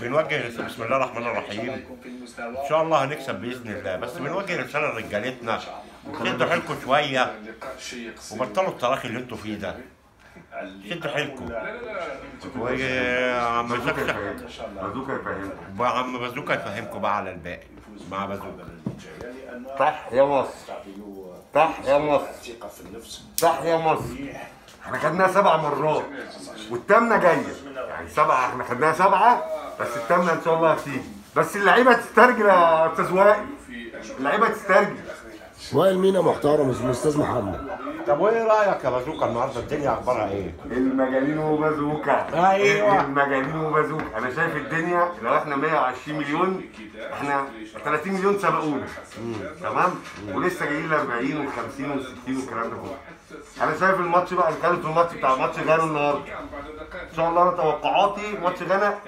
بنوجه رسالة، بسم الله الرحمن الرحيم. ان شاء الله هنكسب باذن الله، بس بنوجه رسالة لرجالتنا، شدوا حيلكم شوية وبطلوا التراخي اللي انتوا فيه ده. شدوا حيلكم. وعم بازوكا يفهمكم، عم بازوكا يفهمكم بقى على الباقي مع بازوكا. صح يا مصر، صح يا مصر، صح يا مصر. احنا خدناها 7 مرات والثامنه جاية، يعني 7 احنا خدناها 7 بس الثامنة ان شاء الله هتيجي. بس اللعيبة تسترجل يا استاذ وائل، اللعيبة تسترجل. وائل مينا محترم اسمه استاذ محمد. طب وايه رايك يا بازوكا النهارده الدنيا اخبارها ايه؟ المجانين وبازوكا. ايوه المجانين وبازوكا. انا شايف الدنيا لو احنا 120 مليون احنا 30 مليون سبقونا، تمام؟ ولسه جايين ال 40 وال 50 وال 60 والكلام ده كله. انا شايف الماتش بقى، نتكلم في الماتش بتاع ماتش غانا النهارده. ان شاء الله انا توقعاتي ماتش غانا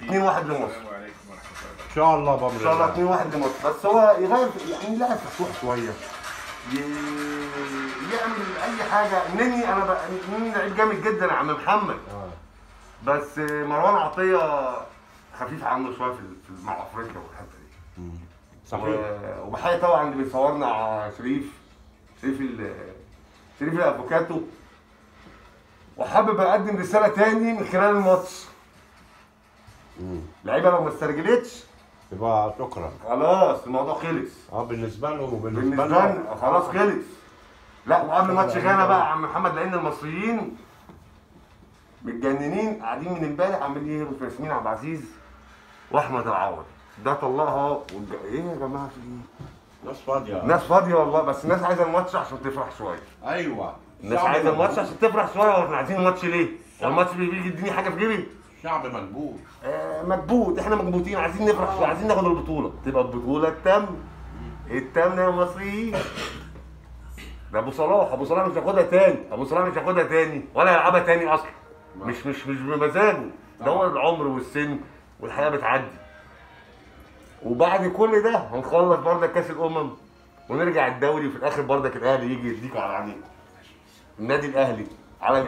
2-1 لمصر. ان شاء الله بامر ان شاء الله 2-1 لمصر، بس هو يغير يعني يلعب فتوح شوية، يعمل اي حاجة. نني انا بقى نني لعيب جامد جدا يا عم محمد، بس مروان عطية خفيف عنه شوية في مع افريقيا والحتة دي. صحيح. وبحيي طبعا اللي بيصورنا على شريف، شريف الافوكاتو. وحابب اقدم رسالة تاني من خلال الماتش. اللعيبة لو ما استرجلتش يبقى شكرا، خلاص الموضوع خلص. بالنسبة لهم وبالنسبة لنا خلاص خلص. لا وقبل ماتش غانا بقى يا عم محمد، لان المصريين متجننين قاعدين من امبارح عمالين يهروا في ياسمين عبد العزيز واحمد العوضي. ده طلقها ايه يا جماعة في ايه؟ ناس فاضية، ناس فاضية والله. بس الناس عايزه الماتش عشان تفرح شوية. ايوه الناس عايزه الماتش عشان تفرح شوية. واحنا عايزين الماتش ليه؟ هو الماتش بيجي يديني حاجة في جيبي؟ شعب مكبوت. مكبوت، احنا مكبوتين، عايزين نفرح شوية، عايزين ناخد البطولة، تبقى البطولة الثامنة. الثامنة يا مصريين. ده ابو صلاح، ابو صلاح مش هياخدها تاني، ابو صلاح مش هياخدها تاني ولا هيلعبها تاني اصلا. مش مش مش بمزاجه، ده هو العمر والسن والحياة بتعدي. وبعد كل ده هنخلص برضك كاس الامم ونرجع الدوري، وفي الاخر برضك الاهلي يجي يديكوا على عينيكم. النادي الاهلي على